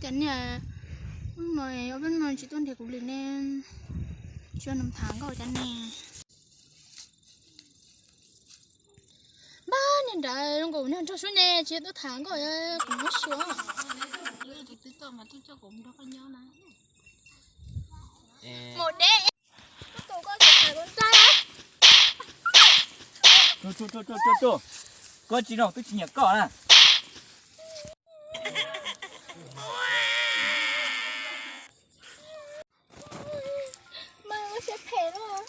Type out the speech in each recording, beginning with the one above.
Cas niag no, ob peb no tsis tuaj nrhiav kuv li ne, tsis nug tham nkauj cas ne. Npab niag nrad zoo nkaus niag nrog sub ne, tsis tuaj tham nkauj kuv muab suav. Mus deb. Koj tsis no twb tsis nyiam koj na. Mas ua siab phem lawm.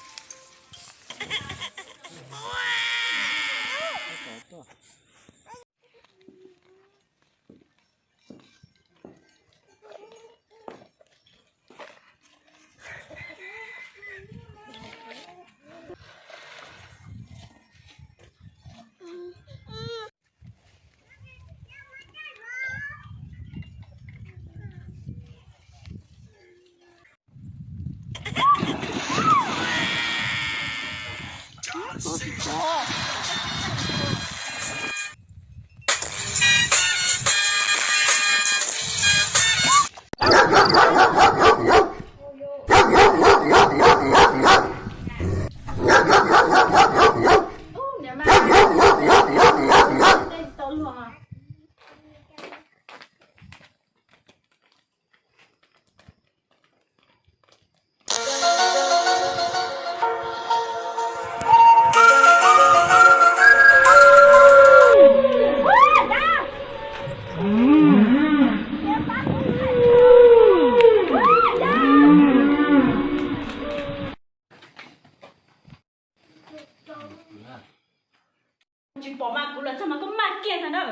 Tsis pom mas kuv los txog mas koj maj kiag ntag na.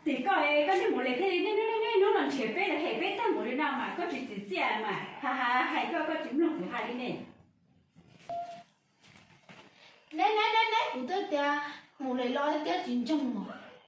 Tim koj, koj niag Mus Lis thiaj li niaj hnub niaj hnub los nrhiav peb los hem peb tag npaum li no mas koj tsis txiv txiaj mas ha ha hais koj, koj tsis mloog kuv hais li ne. Neb, neb, neb, neb, kuv twb tias Mus Lis los thiab tsis ntseeg.